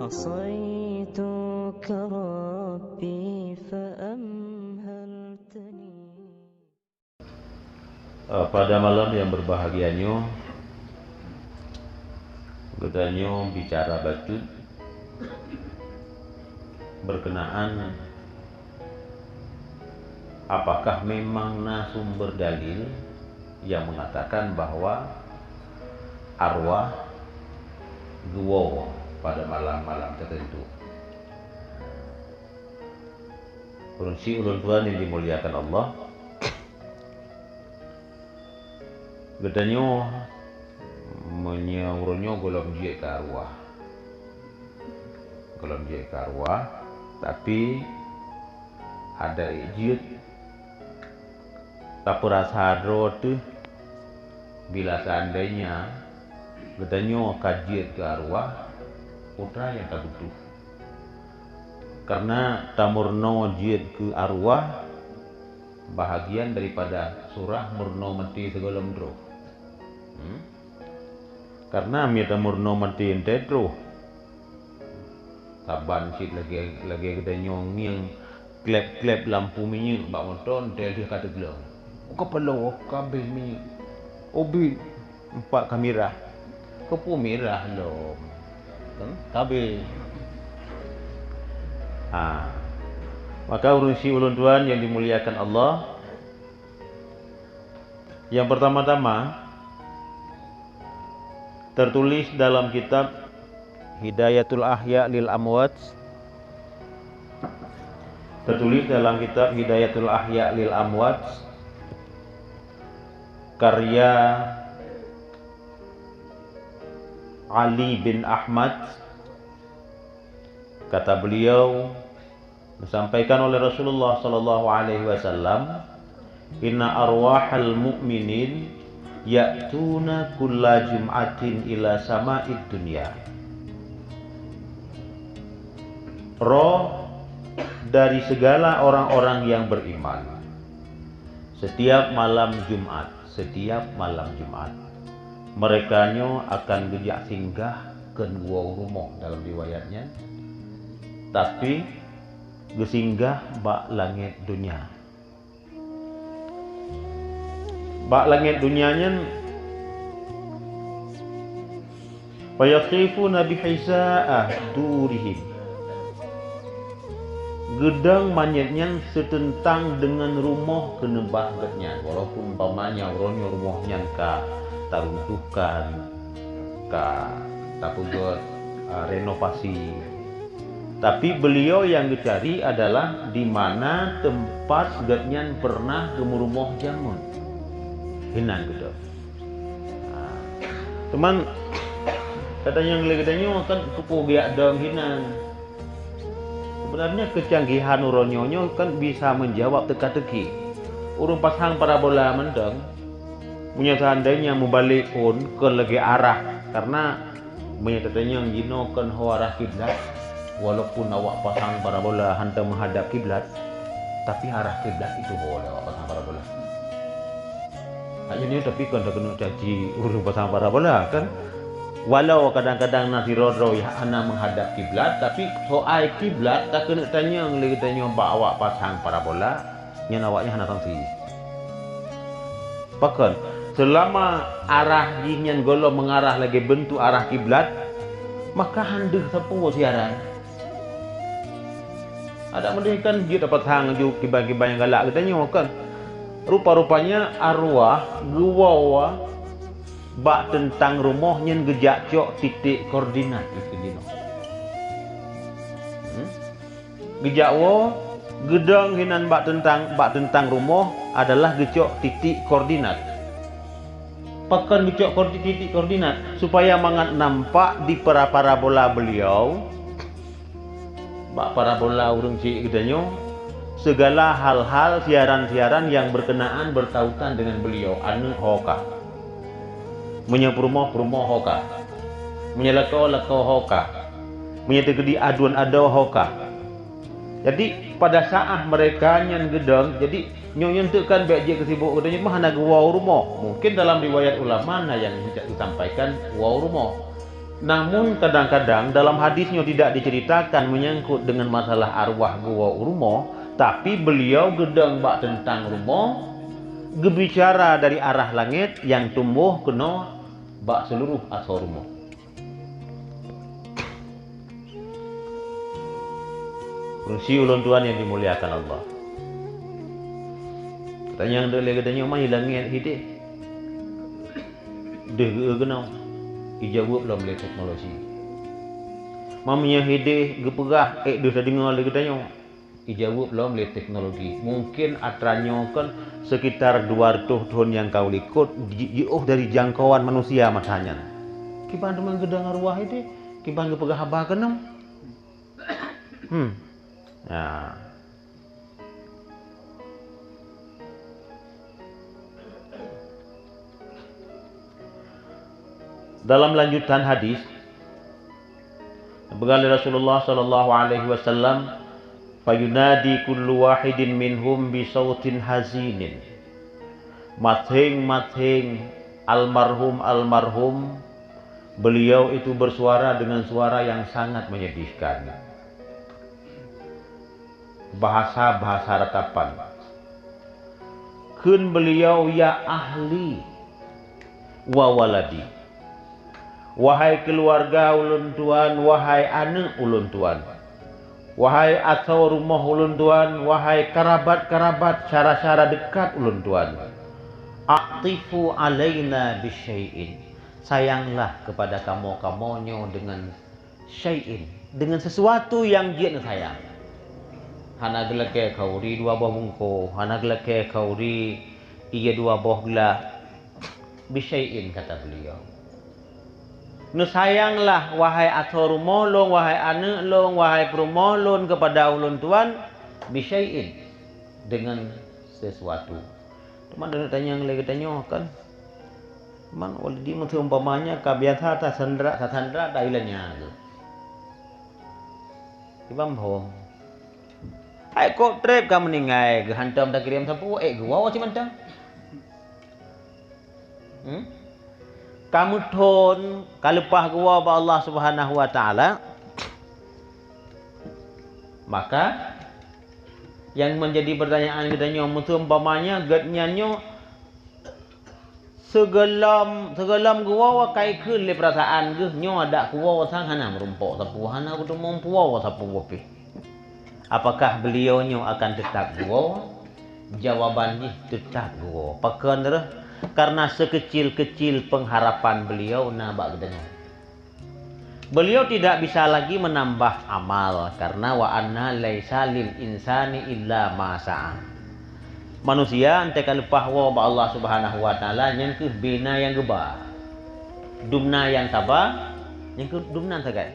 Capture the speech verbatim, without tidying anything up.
عصيتك ربي فأمهلتني. Eh, pada malam yang berbahagia nyoe, geutanyoe bicara bacut berkenaan apakah memang na sumber dalil yang mengatakan bahwa arwah geuwoe pada malam-malam tertentu. Ureuëng syik ulôn tuan yang dimuliakan Allah, geutanyoe meunyoe uroe nyoe gohlom jeuet keu arwah. Gohlom jeuet keu arwah, tapi adak jeuet tapeurasa droe teuh bila seandainya geutanyoe ka jeuet keu arwah putra nyang tabutuh. Karena tameurunoe jeuet keu arwah bahagian daripada surah meurunoe maté sigohlom droe. Hmm? Karena meunyoe tameurunoe maté teuh troh, saban cit lagée, lagée geutanyoe ngieng kleb-kleb lampu minyeuk bak moto, teuh lheueh ka teugleng. Ka paloe, ka abéh minyeuk. Ubit empat ka mirah. Keupeue mirah lom? Kan? Ka abéh. Ha. Maka ureuëng syik ulôn tuan yang dimuliakan Allah, yang pertama-tama tertulis dalam kitab Hidayatul Ahya lil Amwat, tertulis dalam kitab Hidayatul Ahya lil Amwat karya Ali bin Ahmad, kata beliau, disampaikan oleh Rasulullah sallallahu alaihi wasallam, "Inna arwahal mu'minin ya'tuna kulla jum'atin ila sama'id dunya." Roh dari segala orang-orang yang beriman, setiap malam Jumat, setiap malam Jumat, mereka nyoe akan geujak singgah keu geuwoe rumoh dalam riwayat nyan, tapi geusinggah bak langét donya. Bak langét donya nyan, "Fayaqifuna bihiza'a durihim." Geudong manyét nyan seuteuntang deungon rumoh keuneubah geuhnyan, walaupun umpamanya uroe nyoe rumoh nyan ka taruntuhkan, ka tapeugét, a, renovasi. Tapi beliau nyang geucari adalah di mana teumpat geuhnyan peureunah geumeurumoh jameun. Hinan geutanyoe. Ha. Teuma, gata nyang lé geutanyoe kan tuku geujak dong hinan. Sebenarnya kecanggihan uroe nyoe nyoe kan bisa menjawab teuka-teuki. Ureuëng pasang parabola mantong, meunyoe seandainya mubalek phon kon lagée arah, karena meunyoe tatanyong jinoe kon ho arah kiblat, walaupun awak pasang parabola hantom meuhadab kiblat, tapi arah kiblat itu ho lé awak pasang parabola. Hanya nyoe tapi kon takeuneuk caci ureuëng pasang parabola kan. Walau kadang-kadang na sidroe-droe nyang hana meuhadab kiblat, tapi soai kiblat takeuneuk tanyong lé geutanyoe bak awak pasang parabola, nyan awaknyan hana sangsi. Pakon, seulama arah jih nyan gohlom meungarah lagée beuntuk arah kiblat, maka han deuh sapeue siaran. Adak meudeh kan jeuet dapat sang ju kiban-kiban nyang galak geutanyoe kan. Rupa-rupanya arwah geuwoe bak teuntang rumoh nyan geujak cok titik koordinat dikeue jinoe. Hmm? Geujak woe, geudong hinan bak teuntang, bak teuntang rumoh adalah geucok titik koordinat. Pakon geucok koordi-, titik koordinat? Supaya mangat nampak di para-, parabola beliau, bak parabola ureuëng syik geutanyoe, segala hal-hal siaran-siaran yang berkenaan bertautan dengan beliau, aneuëk ho ka. Meunyoe peurumoh, peurumoh ho ka. Meunyoe lakoe, lakoe ho ka. Meunyoe teukeudi aduen adoe ho ka. Jadi, pada saat mereka nyan geudong, jadi nyoe nyan teuk kan bék jeuet keu sibok geutanyoe mah hana geuwoe rumoh. Mungkin dalam riwayat ulama na nyang disampaikan woe rumoh. Namun kadang-kadang dalam hadis nyoe tidak diceritakan menyangkut dengan masalah arwah geuwoe u rumoh, tapi beliau geudong bak teuntang rumoh, geubicara dari arah langét nyang tumboh keunoe bak seuluruh asoe rumoh. Ureueng syiek ulôn tuan nyang dimuliakan Allah. Tanyong deuh lé geutanyoe, ma i langét hideh? Deuh geu-eu keunoe? Ijaweueb lom lé teknologi. Ma meunyoe hideh geupeugah ék deuh tadeungoe lé geutanyoe? Ijaweueb lom lé teknologi. Mungkin atra nyoe kon sekitar dua reutôh thon nyang ka u likot ji-, jiôh dari jangkauan manusia masa nyan. Kiban teuma geudong arwah hideh, kiban geupeugah haba keunoe. Hmm. Ya. Dalam lanjutan hadis, geupeugah lé Rasulullah sallallahu alaihi wasallam, "Fayunadi kullu wahidin minhum bi sautin hazinin." Maséng-maséng almarhum-almarhum beliau itu bersuara dengan suara yang sangat menyedihkan. Bahasa-bahasa ratapan. Kheun beliau, "Ya ahli wa waladi." Wahai keuluwarga ulôn tuan, wahai aneuëk ulôn tuan, wahai asoe rumoh ulôn tuan, wahai karabat-karabat, syara-syara deukat ulôn tuan. Atifu alaina bisyai'in. Sayanglah kepada kamoe-kamoe nyoe dengan syai'in, dengan sesuatu nyang jeuet neusayang. Hana geulakée khauri dua boh bungkôh, hana geulakée khauri ié dua boh glah. Bisyai'in, kata beliau. Neusayanglah, wahai asoe rumoh lôn, wahai aneuëk lôn, wahai peurumoh lôn, kepada ulôn tuan, bisyai'in, dengan sesuatu. Teuma deungon tanyong lé geutanyoe kan. Man walidi meuseumpamanya ka biasa tasandra, tasandra ta ilanya tu. Ibang bohong. Hai kok treb ka meuninggai geuhantom takirém sapeue ék geuwoe cit mantong. Hmm? Ka meuthon ka leupah geuwoe bak Allah Subhanahu wa Taala. Maka yang menjadi pertanyaan geutanyoe meuseumpamanya geuhnyan nyoe Sigohlom, sigohlom geuwoe ka ikheun lé peurasaan geuh nyoe adak kuwoe sang hana meurumpok sapeue, hana kuteumong puwoe sapeue pih. Apakah beliau nyoe akan teutap geuwoe? Jawaban jih teutap geuwoe. Pakon reuh? Karena sekecil-kecil pengharapan beliau na bak geutanyoe. Beliau tidak bisa lagi menambah amal, karena wa anna laisa lil insani illa ma sa'a. Manusia enteuk ka leupah woe bak Allah Subhanahu wa Taala, nyan keuh bina nyang geuba. Dumna nyang taba, nyan keuh dumna sagai.